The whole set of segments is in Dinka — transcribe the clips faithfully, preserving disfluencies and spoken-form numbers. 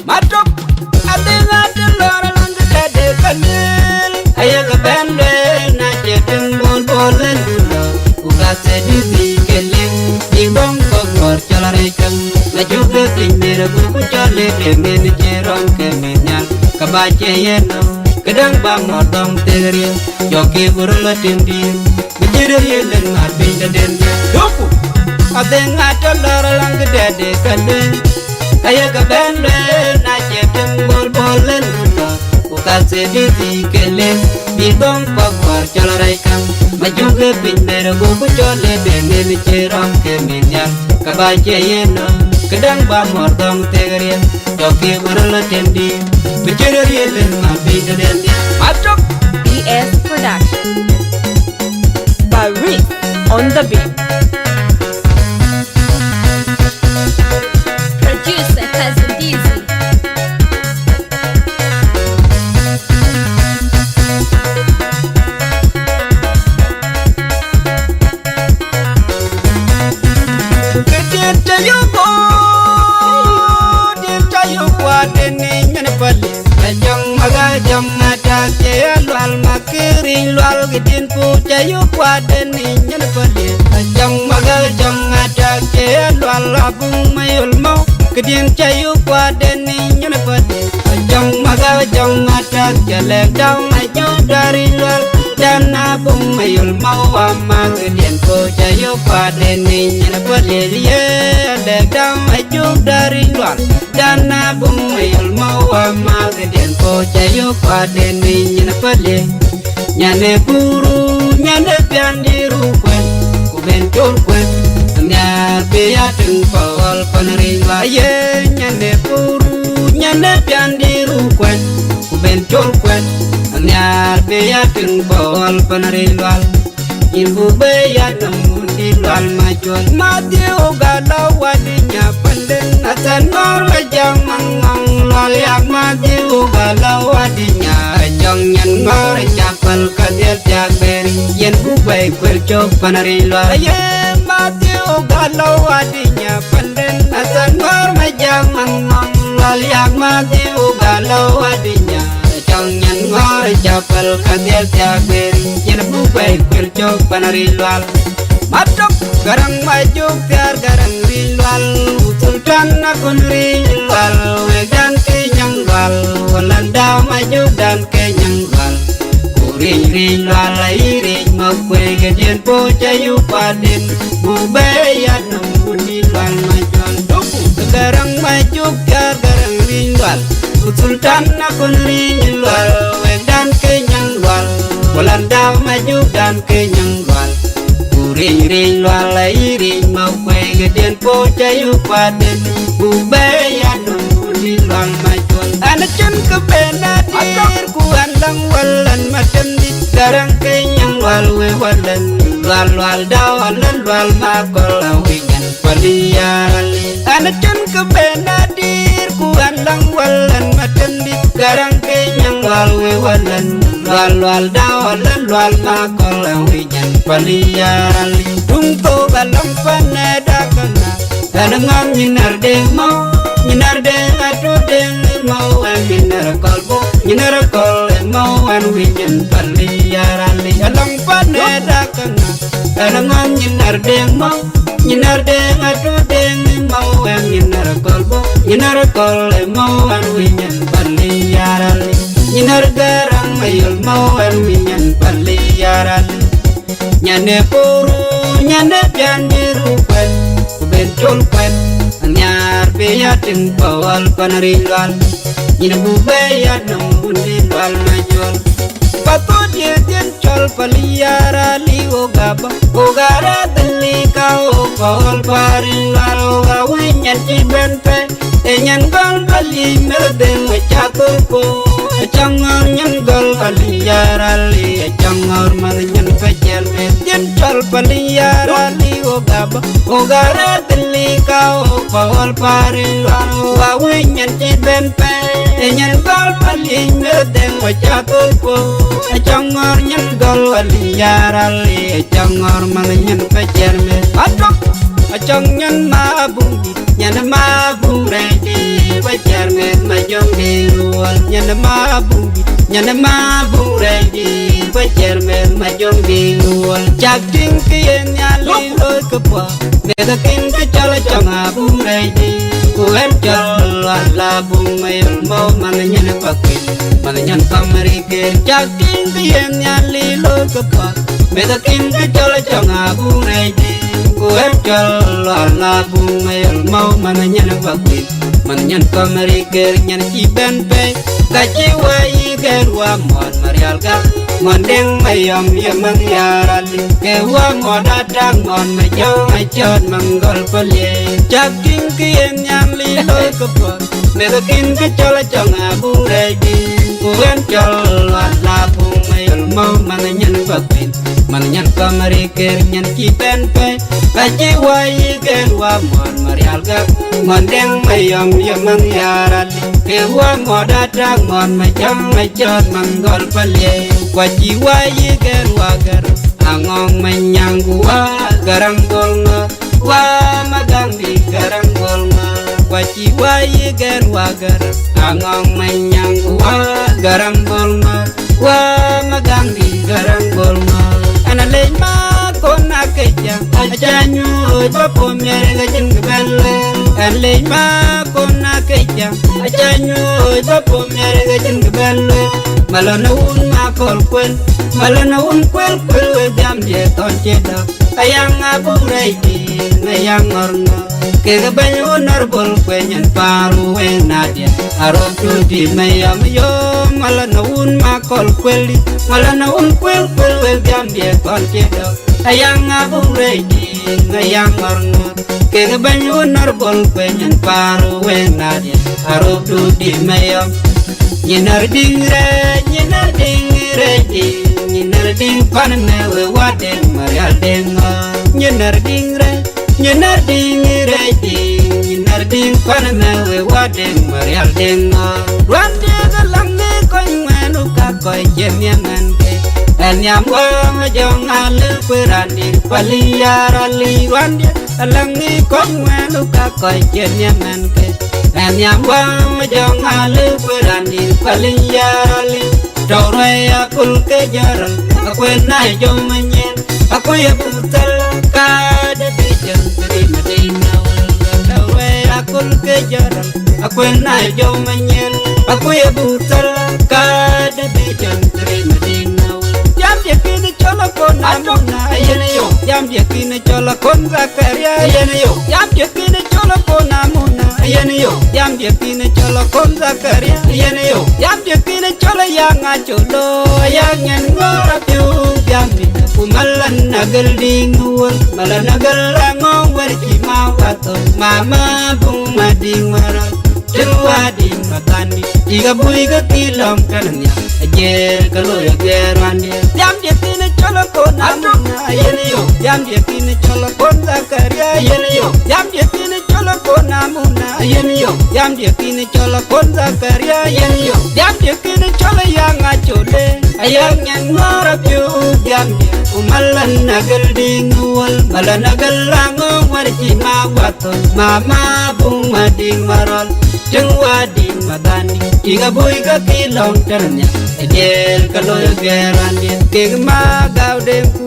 Matok, adhiŋ atï lɔ̈ɔ̈r alaŋ dɛ̈t de ka lueel, ayek bɛ̈n lueel, na cie tïŋ bol bol en du lɔ, ku ka thiëëdï dhïc ke liŋ, bï dɔm kɔ̈k luɔr cɔl arɛc käŋ, na cuk ke piny ber abuk ku cɔl le de ŋen cie rɔm ke mïth nhial, ka ba cie yen nɔm, këdäŋ ba mɔ̈r dɔm thek riëëu, jɔkï bï röl lɔ tim dïïr, bï cït riëëu lëŋ ŋaat piny tëden. Duku, adhiŋ atï lɔ̈ɔ̈r alaŋ dɛ̈t de ka lueel, ayek bɛ̈n lueel, na cie tïŋ bol bol en du lɔ, ku ka thiëëdï dhïc ke liŋ, bï dɔm kɔ̈k luɔr cɔl arɛc käŋ, ma cuk ke piny ber abuk ku cɔl le de ŋen cie rɔm ke mïth nhial, ka ba cie yen nɔm, këdäŋ ba mɔ̈r dɔm thek riëëu, jɔkï bï röl lɔ tim dïïr, bï cït riëëu lëŋ ŋaat piny tëden. Matok. B S Production. Baris on the beat. Producer Cousin Dizzy. Këdiɛ̈n ca yök, këdiɛ̈n ca yök kuat ënë nyin päl. Ajɔŋ maga jɔŋ atak cie alual ma këric lual këdiɛ̈n puɔ̈u ca yök kuat ënë nyin päl. Ajɔŋ maga jɔŋ atak cie alual abuk mayol mɔ̈u këdiɛ̈n ca yök kuat ënë nyin päl. Ajɔŋ maga jɔŋ atak ca lɛ̈k dau ma juk dari lual. Dan abuk mayol mɔ̈u ama këdiɛ̈n puɔ̈u ca yök kuat ënë nyin päl ye lɛ̈k dau ma juk dari lual. Dan abuk mayol mɔ̈u ama këdiɛ̈n puɔ̈u ca yök kuat ënë nyin päl ye. Nyan ë puru, nyan ë pian dïïr kuɛn, ku ben col kuɛn, nhiaar bï ya tïŋ pɔ̈l pan ric lual ye. Nyan ë puru, nyan ë pian dïïr kuɛn, ku ben col kuɛn, nhiaar bï ya tïŋ pɔ̈l pan ric lual. Yïn buk bɛ̈ɛ̈i ya nɔm wun dït lual ma cuɔl. Madhiu ga lɔ wadi nya panden, Nathan ŋɔr ma jam man ŋɔŋ lual yak Madhiu ga lɔ wadi nya. Jɔŋ nyan ŋɔr ca päl ka dhiɛl thiak beri, yen buk bɛ̈ɛ̈i kuel cök pan ric lual. Aye Madhiu ga lɔ wadi nya panden, Nathan ŋɔr ma jam man ŋɔŋ lual yak Madhiu ga lɔ wadi nya. Cɔŋ nyan ŋɔ̈ɔ̈r ë cä päl ka dhiɛl thiaak beri, yen buk bɛ̈ɛ̈i kuel cök pan ric lual. Matok Gäräŋ Majuk thiaar Gäräŋ ric lual, ku Thultan akun ric lual, wek dan ke nyaŋ lual, ku Landau Majukdan ke nyaŋ lual, ku ric ric lual ayï ric mɔ̈k kueek ë diën puɔ̈u cä yuk kuatden, buk bɛ̈ɛ̈i ya nɔm ku dït lual ma cuɔl. Gäräŋ Majuk thiaar Gäräŋ ric lual. Ku Thultan akun ric lual, wek dan ke nyaŋ lual, ku Landau Majukdan ke nyaŋ lual. Ku ric ric lual ayï ric mɔ̈k kueek ë diën puɔ̈u cä yuk kuatden, buk bɛ̈ɛ̈i ya nɔm ku dït lual ma cuɔl. An acïn kë ben adïïr, ku an läŋ wäl an matem dït, Gäräŋ ke nyaŋ lual wek wäl an lual, lual dau an lual ma kɔl awïc an. Paliarali. An acïn kë ben adïïr, ku an läŋ wäl an matem dït, Gäräŋ ke nyaŋ lual wek wäl an lual, lual dau an lual ma kɔl an wïc an. Paliarali. Tuŋ thok alɔŋ pan ë dak ŋa. An ŋɔ̈ŋ nyin nar deŋ mɔ̈u, nyin nar deŋ atu deŋ mɔ̈u, an nyin nar kɔl buk, nyin nar kɔl mɔ̈u, an wïc an. Paliarali. Alɔŋ pan ë dak ŋa. An ŋɔ̈ŋ nyin nar deŋ mɔ̈u, nyin nar deŋ atu deŋ mɔ̈u, an nyin nar kɔl buk, nyin nar kɔl mɔ̈u, an wïc an. Paliarali. Nyin nar Gäräŋ Mayol mɔ̈u, an wïc an. Paliarali. Nyan ë puru, nyan ë pian dïïr kuɛn, ku ben col kuɛn, anhiaar bï ya tïŋ pɔ̈l pan ric lual. Nyin buk bɛ̈ɛ̈i ya nɔm wun dït lual ma cuɔl. Pathot ye dhiën cɔl Paliarali, wok abä, wok arɛ̈ɛ̈r dhil ka wok pɔ̈l pan ric lual, wok awïc nyan cï ben pɛ̈i. Ë nyan gɔl Paliarali meth dheŋ acä thok po. Acä ŋɔ̈ɔ̈r nyan gɔl Paliarali, acä ŋɔ̈ɔ̈r manh nyan Paliarali meth. Dhiën cɔl Paliarali, wok abä, wok arɛ̈ɛ̈r dhil ka wok pɔ̈l pan ric lual, wok awïc nyan cï ben pɛ̈i. Ë nyan gɔl Paliarali meth dheŋ acä thok po. Acä ŋɔ̈ɔ̈r nyan gɔl Paliarali, acä ŋɔ̈ɔ̈r manh nyan Paliarali meth. Atɔ̈k, acä nyan ma abuk dït. Nyan ma buk rɛ̈ɛ̈c dïït, Paliarali meth ma Mabung, nyan Mabung rɛɛcdït, ku Chairman Majɔŋ Diŋ Wal. Cak tïŋ kë ye Nhialic looi këpuɔth, meth akïn kë cɔl Acɔŋ Abung rɛɛcdït, ku ɣɛn cɔl Lual Abung Mayol Mɔu, manh nyan Pakuel, manh nyan Kɔmriker. Cak tïŋ kë ye Nhialic looi këpuɔth, meth akïn kë cɔl Acɔŋ Abung rɛɛcdït, ku ɣɛn cɔl Lual Abung Mayol Mɔu, manh nyan Pakuel, manh nyan Kɔmriker. Nyan cï bɛ̈n pɛ̈i, ka cï wä yï gɛ̈t wä muɔn Marial Gak, muɔn Deŋ Mayɔm ye manh Yar Ali, ke wä muɔn Atak, muɔn Majɔŋ Acɔt, manh Gɔl Paliɛc. Cak tïŋ kë ye Nhialic looi këpuɔth, meth akïn kë cɔl Acɔŋ Abung rɛɛcdït, ku ɣɛn cɔl Lual Abung Mayol Mɔu, manh nyan Pakuel, manh nyan Kɔmriker. Nyan cï bɛ̈n pɛ̈i, ka cï wä yï gɛ̈t wä muɔn Marial Gak, muɔn Deŋ Mayɔm ye manh Yar Ali, ke wä muɔn Atak, muɔn Majɔŋ Acɔt, manh Gɔl Paliɛc. Ku acï wä yï gɛ̈t wä Garaŋ Aŋɔŋ Manyaŋ, ku wä Garaŋ Gol Ŋɔ̈r, wä Magäŋdït Garaŋ Gol Ŋɔ̈r. Ku acï wä yï gɛ̈t wä Garaŋ Aŋɔŋ Manyaŋ, ku wä Garaŋ Gol Ŋɔ̈r, wä Magäŋdït Garaŋ Gol Ŋɔ̈r. Ɣɛn alec Makon Akeca, aca nyuc bä puɔ̈u miɛt ke cïn kë bɛ̈n lueel. Ɣɛn lec Makon Akeca, aca nyuc bä puɔ̈u miɛt ke cïn kë bɛ̈n lueel. Malɔn ë wun Makɔl Kuel, malɔn ë wun Kuel Kuel, wek dhiamdiɛ̈ thɔn cï dɔ̈k. Ayaŋ Abuk rɛɛcdït, Ayaŋ Ŋɔrŋɔr, kekë bɛ̈ny Honorable Kueny, yen paar wek Nadia, Arop Tuti Mayɔm yom, malɔn ë wun Makɔl Kuel dït, malɔn ë wun Kuel Kuel, wek dhiamdiɛ̈ thɔn cï dɔ̈k. Ayaŋ Abuk rɛɛcdït, Ayaŋ Ŋɔrŋɔr, kekë bɛ̈ny Honorable Kueny, yen paar wek Nadia, Arop Tuti Mayɔm. Nyin Ardiŋ rɛɛc, nyin Ardiŋ rɛɛcdït, nyin Ardiŋ pan mɛ̈ wek Wadeŋ Marial Deŋ Ŋɔ̈r. Nyin Ardiŋ rɛɛc, nyin Ardiŋ rɛɛcdït, nyin Ardiŋ pan mɛ̈ wek Wadeŋ Marial Deŋ Ŋɔ̈r. Ruandiɛ̈ ke läŋ ë kɔc ŋuɛ̈ɛ̈n, ku ka kɔc cï nhiam ɣɛn ke. Ɣɛn nhiam wä Majɔŋ Alëu, ku raan dït Paliɛc Yar Ali. Ruandiɛ̈ ke läŋ ë kɔc ŋuɛ̈ɛ̈n, ku ka kɔc cï nhiam ɣɛn ke. Ɣɛn nhiam wä Majɔŋ Alëu, ku raan dït Paliɛc Yar Ali. Tɔ̈u ruɛ̈i aköl ke jɔ̈ɔ̈r, akuën na jɔ̈ɔ̈m nyin, akuc abuk thäl, ka de bi jɔ̈ɔ̈r, bi madïŋ na wël. Tɔ̈u ruɛ̈i aköl ke jɔ̈ɔ̈r, akuën na jɔ̈ɔ̈m nyin, akuc abuk thäl, ka de bi jɔ̈ɔ̈r, bi madïŋ na wël. Yam de kïn cɔl Akon Amuna, ayen yo. Yam de kïn cɔl Akon Zakaria, ayen yo. Yam de kïn cɔl Akon Amuna, ayen yo. Yam de kïn cɔl Akon Zakaria, ayen yo. Yam de kïn cɔl Ayaŋ Acolo, Ayaŋ Nyan Ŋɔ̈r Apiu, yam de ku Malana Gel Diŋ Wal, Malana Gel Aŋɔŋ Wal cï ma wato, mama bung ma diŋ wara. Tïŋ wä diŋ ma thandi, tik abui ke ki lɔ̈ŋ tën nhial, ajer ke loi aguiɛɛr ruandiɛ̈. Yam diɛ̈ kïn cɔl Akon Amuna, ayen yo. Yam diɛ̈ kïn cɔl Akon Zakaria, ayen yo. Yam diɛ̈ kïn cɔl Akon Amuna, ayen yo. Yam diɛ̈ kïn cɔl Akon Zakaria, ayen yo. Yam diɛ̈ kïn cɔl Ayaŋ Acole, Ayaŋ Nyan Ŋɔ̈r Apiu, yam diɛ̈. Ku Malana Gel Diŋ Wal, Malana Gel Aŋɔŋ Wal cï ma wato, mama bung ma diŋ marɔl. Tïŋ wä diŋ ma thandi, tik abui ke ki lɔ̈ŋ tën nhial, ajer ke loi aguiɛɛr ruandiɛ̈. Kek ma gäu deŋ ku,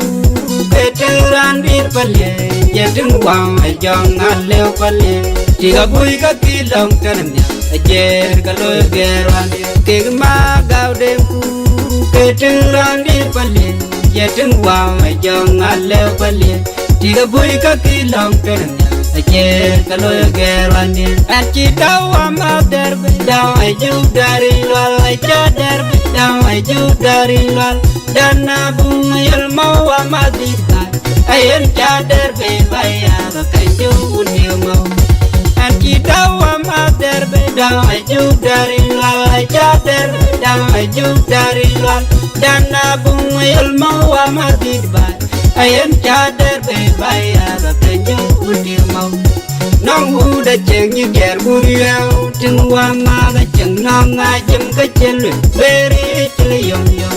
ke tïŋ raan dït Paliɛc, ye tïŋ wä Majɔŋ Alëu Paliɛc. Tik abui ke ki lɔ̈ŋ tën nhial, ajer ke loi aguiɛɛr ruandiɛ̈. Kek ma gäu deŋ ku, ke tïŋ raan dït Paliɛc, ye tïŋ wä Majɔŋ Alëu Paliɛc. Tik abui ke ki lɔ̈ŋ tën nhial, ajer ke loi aguiɛɛr ruandiɛ̈. Ɣɛn cï dau wä ma dɛ̈r bï dau, ajuk däri lual, aca dɛ̈r bï dau, ajuk däri lual. Dan abung yol ma wä ma dït bai, ayen ca dɛ̈r bï bai ya, ba ka ju wun diu ma. Ɣɛn cï dau wä ma dɛ̈r bï dau, ajuk däri lual, aca dɛ̈r bï dau, ajuk däri lual. Dan abung yol ma wä ma dït bai, ayen ca dɛ̈r bï bai ya, ba ka ju wun diu ma. Nɔŋ wut acieŋ nyi diɛɛr wut riɛu, tïŋ wä ma ka cieŋ nɔŋ a jëm ka cï luel, beri cï le yom yom.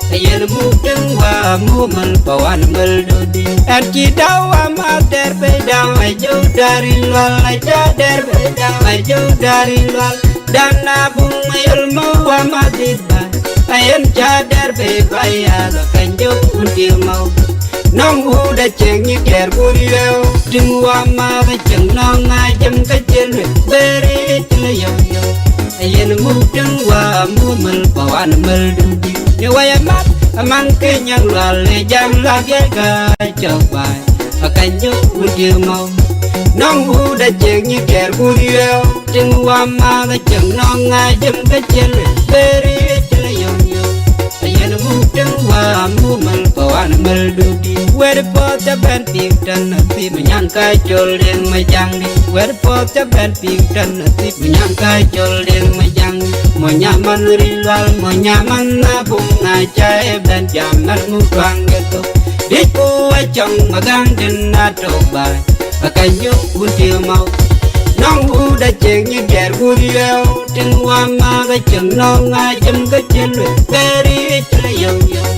Ka Yen muk tïŋ wa muk mal pa wan mal dudi. Ɛn cï daw ama dɛr bei daw a jɔw dari lual, a ca dɛr bei daw a jɔw dari lual. Dan na bum yol ma wa ma dit ba. Ayen ca dɛr bei ba ya la kan jɔw un ti mau. Nɔŋ wut a cieŋ nyi kɛr gur yɛu. Tïŋ wa ma ka cieŋ nɔŋ a jem ka cil beri cil yɔm yɔm. Ayen muk tïŋ wa muk mal pa wan mal dudi. Ye waya mat, aman ke nyang lual le jam la ge ka cok bai. Akan jɔw un ti mau. Nɔŋ wut a cieŋ nyi kɛr gur yɛu. Tïŋ wa ma ka cieŋ nɔŋ a jem ka cil beri cil yɔm yɔm. Ayen muk tïŋ wa muk mal pa wan mal dudi. Wɛ̈t puɔth ca bɛ̈n piŋ tɛ̈n nasip nyan ka col deŋ ma jaŋ di. Wɛ̈t puɔth ca bɛ̈n piŋ tɛ̈n nasip nyan ka col deŋ ma jaŋ di. Mo nyaman ri lual, mo nyaman na bum na ca e bɛ̈n jam man muk tuaŋ de thok. Dic ku wa cɔŋ ma gaŋ den na tok bai. Akan jɔw un ti mau. Nɔŋ wut a cieŋ nyi kɛr gur yɛu. Tïŋ wa ma ka cieŋ nɔŋ a jem ka cil beri cil yɔm yɔm.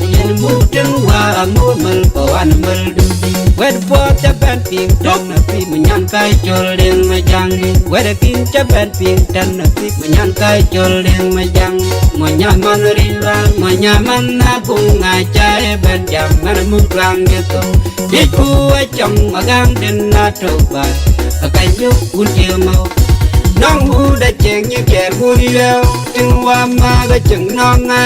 Ayen muk tïŋ wa muk mal pa wan mal dudi. Wɛ̈t puɔth ca bɛ̈n piŋ tɛ̈n nasip nyan ka col deŋ ma jaŋ di. Wɛ̈t a kiŋ ca bɛ̈n piŋ tɛ̈n nasip nyan ka col deŋ ma jaŋ. Mo nyaman ri lual, mo nyaman na bum na ca e bɛ̈n jam man muk tuaŋ de thok. Dic ku wa cɔŋ ma gaŋ den na tok ba. Akan jɔw un ti mau. Nɔŋ wut a cieŋ nyi kɛr gur yɛu. Tïŋ wa ma ka cieŋ nɔŋ a